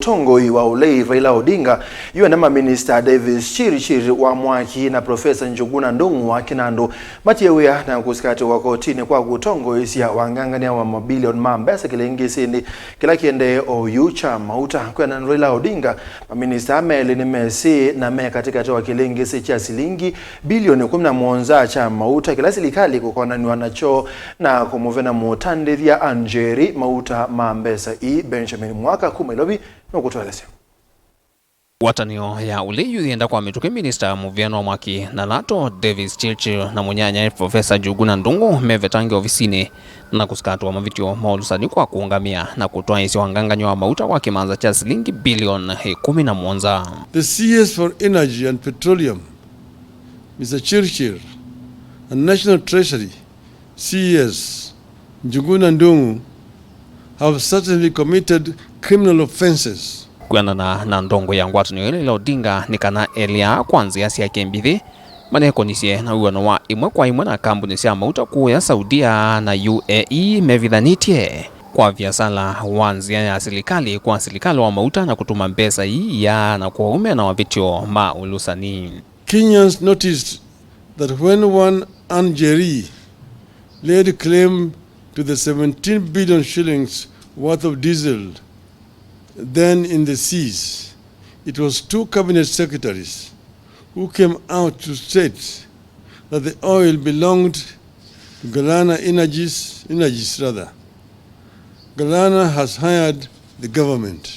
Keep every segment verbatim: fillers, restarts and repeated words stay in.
Ũtongoi wa ũlei Raila Odinga, yu ene maminista Davis Chirchir wa Mwaki na Profesa Njuguna Ndung'u wa Kinandu matie wĩa na kũsikatĩwa kotinĩ kwa kũtongoesya wangangania wa mabilioni ma mbesa kĩlĩngĩsĩnĩ kĩla kĩendee oyu kya mauta. Kwĩanana na Raila Odinga, maminista aa melĩ nĩmesĩ na me katĩkatĩ wa kĩlĩngĩsĩ kya silingi bilioni kũmi na mũonza kya mauta kĩla silikalĩ kũkonanw'a nakyo na kũmũvena mũtandĩthya Anjeri mauta ma mbesa ii. Benjamin Mwaka kuma Ilovi nũkũtũelesya. Ngwatanĩo ya ũlei yu yĩenda kwa mĩtũkĩ minista mũvĩano wa Mwaki na Lato Davis Chirchir na mũnyanyae Profesa Njuguna Ndung'u mevetange ovisinĩ na kũsikatĩwa mavĩtyo ma ũlũsani kwa kũũngamĩa na kũtwaĩĩsya wangangany'a wa mauta kwa kĩmanza kya silingi bilioni ĩkũmi na mũonza. The C S for Energy and Petroleum, Mister Chirchir, and National Treasury C S Njuguna Ndung'u have certainly committed criminal offenses. Kwĩanana na ndongo ya ngwatanĩo ĩla Raila Odinga nĩ kana elĩ aa kwa nzĩa sya kĩmbithĩ manekonisye na wĩw'ano wa ĩmwe kwa ĩmwe na kambuni sya mauta kũũya Saudia na U A E mevithanĩtye kwa viasala wa nzĩa ya silikalĩ kwa silikalĩ wa mauta na kũtũma mbesa ii iaa na kwoou mena mavĩtyo ma ũlũsani. Kenyans noticed that when one Anjeri laid claim to the seventeen billion shillings worth of diesel then in the seas, it was two cabinet secretaries who came out to state that the oil belonged to Galana Energies, Energies rather. Galana has hired the government.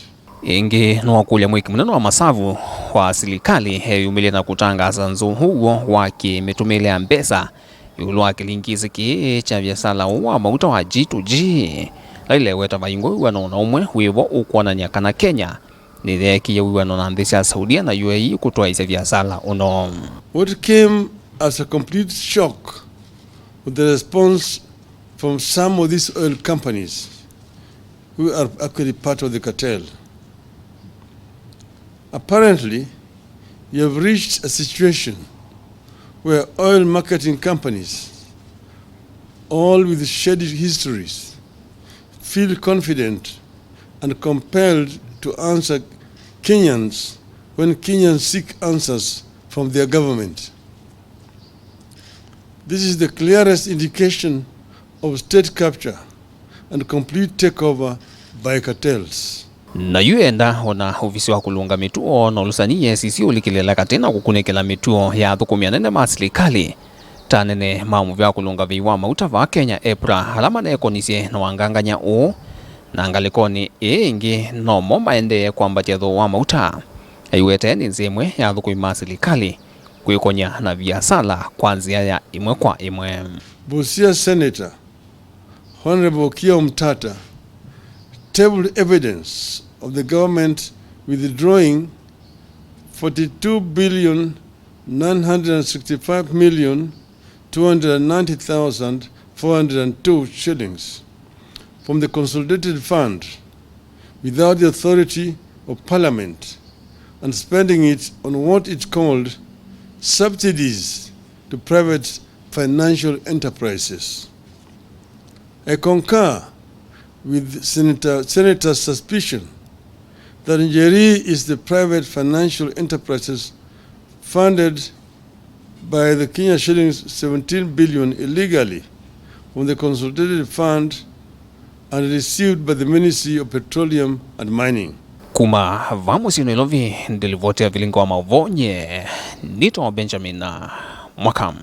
Ĩngĩ nĩwakũlya mwĩki mũnene wa masavu wa silikalĩ eyumĩlye na kũtangaasa nzũũ w'o wa kĩmĩtũmĩĩle ya mbesa ĩũlũ wa kĩlingisi kĩĩ kya viasala ũũ wa mauta wa G to G. Raila eweta vaingwa wĩw'ano o na ũmwe wĩvo ũkwonany'a kana Kenya nĩyeekĩie wĩw'ano na nthĩ sya Saudia na U A E kũtwaĩĩsya viasala ũno. What came as a complete shock was the response from some of these oil companies who are actually part of the cartel. Apparently, you have reached a situation where oil marketing companies, all with shady histories, feel confident and compelled to answer Kenyans when Kenyans seek answers from their government. This is the clearest indication of state capture and complete takeover by cartels. Na yu enda ona ovisi wa kũlũnga mĩtuo na ũlũsani E A C C ũlikĩlĩla katĩ na kũkunĩkĩla mĩtuo ya athũkũmi anene ma silikalĩ ta anene ma mũvĩa wa kũlũnga vei wa mauta vaa Kenya, EPRA, ala manekonisye na wangangany'a ũũ. Na ngalĩkonĩ ĩĩ ĩngĩ, nomo maendee kwambatya thooa wa mauta. Aiwetee nĩ nzĩa ĩmwe ya athũkũmi ma silikalĩ kwĩkony'a na viasala kwa nzĩa ya ĩmwe kwa ĩmwe. Busia Senator Honorable Okiya Omtata tabled evidence of the government withdrawing forty-two billion nine hundred sixty-five million two hundred ninety thousand four hundred two shillings from the consolidated fund without the authority of Parliament and spending it on what it called subsidies to private financial enterprises. I concur with Senator, Senator's suspicion that Njeri is the private financial enterprises funded by the Kenya shillings seventeen billion illegally from the consolidated fund and received by the Ministry of Petroleum and Mining. Kuma vaa mũsyĩ Nairobi, ndilivoti ya vilingi wa maũvoo nye nĩtawa Benjamin Mwaka.